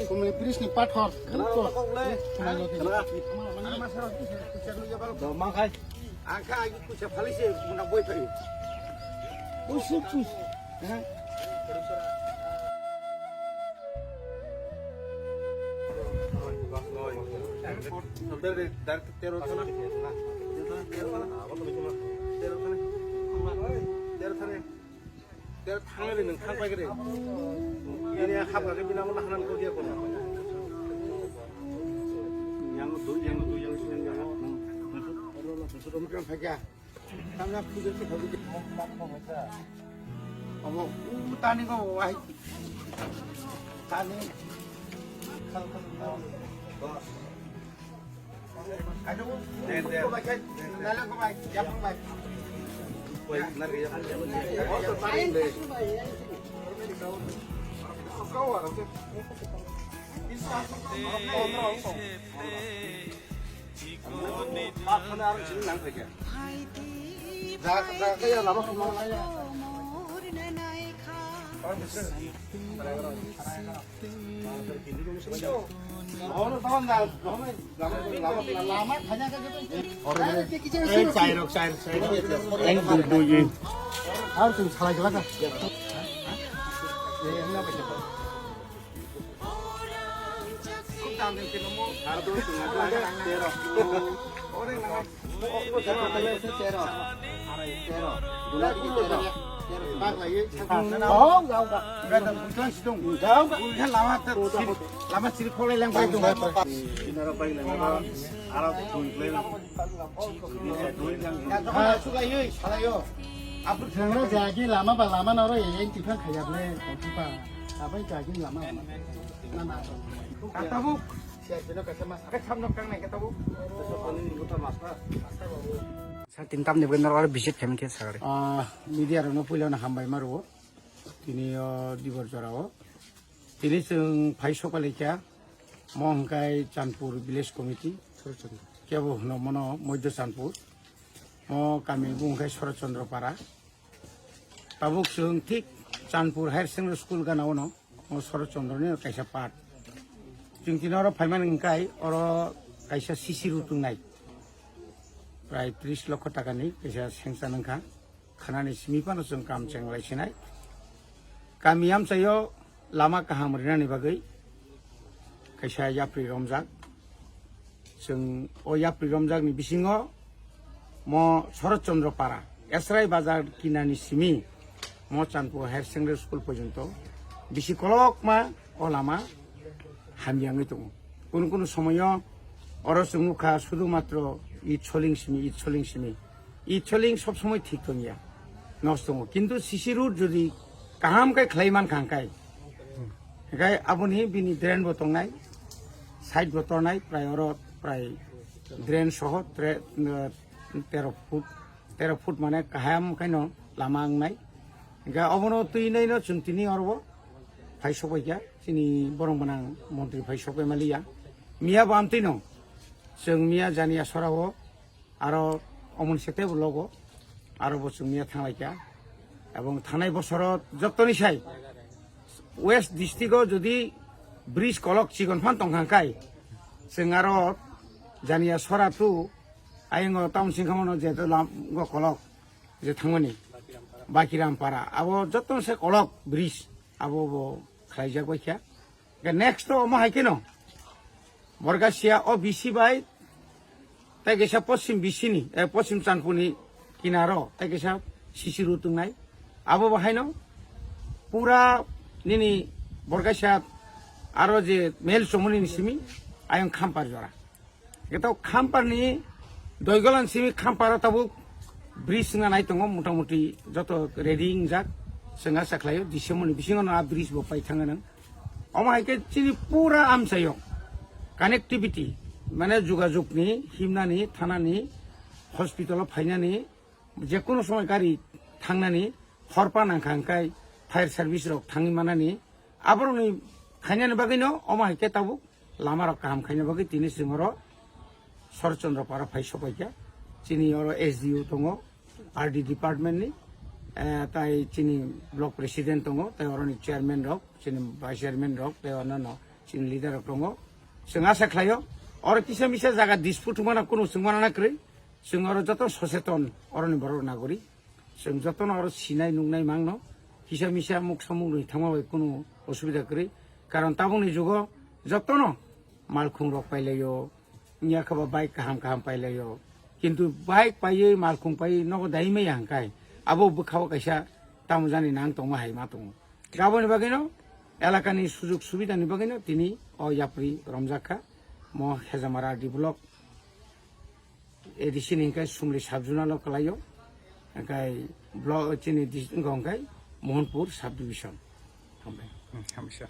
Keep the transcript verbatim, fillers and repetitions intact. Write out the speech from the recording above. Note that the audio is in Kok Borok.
Kumni bridge ni pathor. Ang kha agi kucha phali se muna boi phai. Usuk, usuk. Tero thana. Tero thana. Tero thana. Tero thangri nang thang pai gre. Ini hapra ke bina mo hanan ko dia ko. Yang tu, yang tu, yang tu, yang tu. Tang na puja tu kau dia. Amo, tani ko wai. Tani. Lama siri kholai lang pai tong. Lama jagi lama ba lama noro yang tiphang khayap le kongkhipa. Abai jagi lama. Tabuk. Siya sino kasa mas. Kasa nok kang nai kasa tabuk. Sa tin tam ni bwkha noro visit khaimani khe sagari. Ah, media rokno puila no hambai maro. Tini o dibor jora o. Tini chwng phai sokalaikha. Mo hwnkhe Chandpur Village Committee. Kebo hwno mono Moidya Chandpur. Mo kami bo hwnkhe Shorot Chandra Para. Tabuk chwng thik Chandpur Higher Secondary School gana ono, o Shorot Chandra ni kaisa part. Chwng tini oro phaimani hwnkhe oro kaisa C C road wngnai. Prai tris lokho taka ni kaisa sanction wngkha. Khanani simi phano chwng kam chenglai sinai. Kami amchaio lama kaham rinani bagwi kaisa yapri romjak. Chwng o yapri romjakni bisingo mo Shorot Chandra Para, Esrai Bazar kinani simi mo Chandpur Higher Secondary School porjonto bisi kolokma o lama hamya wngwi tongo. Kunu kunu somoyo oro chwng nukha sudu matro it soling simi, it soling simi. Itoling sob somoi thik tongya, nosto tongo. Kintu C C road jodi kaham khe khlai mankha hwnkhe, hwnkhe aboni bini drain bo tongnai, side bo tornai, prai oro prai drain soho tre-, eh, tero foot, tero foot mane kaham khaino lama wngnai. Hwnkhe obono twi naino chwng tini oro bo phai sokbaikha, chini borong gwnang montri phai sokbai maliya. Miya bo amtwino chwng miya Janiya sorao aro omoni se teibo logo, aro bo chwng miya thanglaikha. Ebong thanai bosoro jottoni sai West district o jodi bridge kolok chikon phan tongkha hwnkhe, chwng aro Janiya sora tu ayongo town singkhamano je to lam go kolok je thangmani Bakiram Para, abo jottoni se kolok bridge abo bo khlaijak baikha. Hwnkhe next to omo hai kheno Borgasia o B C bai tei kaisa Poschim B C ni, eh, Poschim Chandpur ni kinaro tei kaisa C C road wngnai. Abo bo haino pura nini Borgasia aro je mel chomoni ni simi ayang Khampar jora. Hwnkhe to Khamparni Doigolan simi Khamparo tabuk bridge wngna nai tongo, motamuti joto ready wngjak. Chwng asa khlaio December ni bisingo no a bridge bo pai thangna nang. Omo hai khe chini pura amchaio connectivity, mane jogajogni, himnani, thanani, hospital o phainani, jekunu somoi gari thangnani, horpa nangkha hwnkhe fire service rok thangwi manani, aborokni khainani bagwino omo hai khe tabuk lama rok kaham khaina bagwi tini chwng oro Shorot Chandra Para phai sopaikha. Chini oro S D O tongo, R D department ni, eh, tai chini block president tongo, tai oroni chairman rok, chini vice chairman rok, tai onno chini leader rok tongo. Chwng asa khlaio, oro kisa misa jaga dispute wngmana kunu chwng mana kwrwi, chwng oro joto soseton oroni borok nagori. Chwng jotono oro sinai nuknai mangno, kisa misa muk samung rwi thangma bai kunu osubida kwrwi. Karon tabukni jugo jotono malkhung rok pailaio, wngya khe bo bike kaham kaham pailaio. Kintu bike paiwi malkhung paiwi nogo dai maya hwnkhai abo bwkhao kaisa tamo jani nang tongma hai ma tongo. Aboni bagwino elakani sujug subidani bagwino tini o yapri romjak kha. Mo Hejamara D block A D C ni hwnkhai Sumli sub zonal o kwlaio, hwnkhai block chini dis-, wngkha hwnkhai Mohanpur sub division. Hambai. Hmm, hamsa.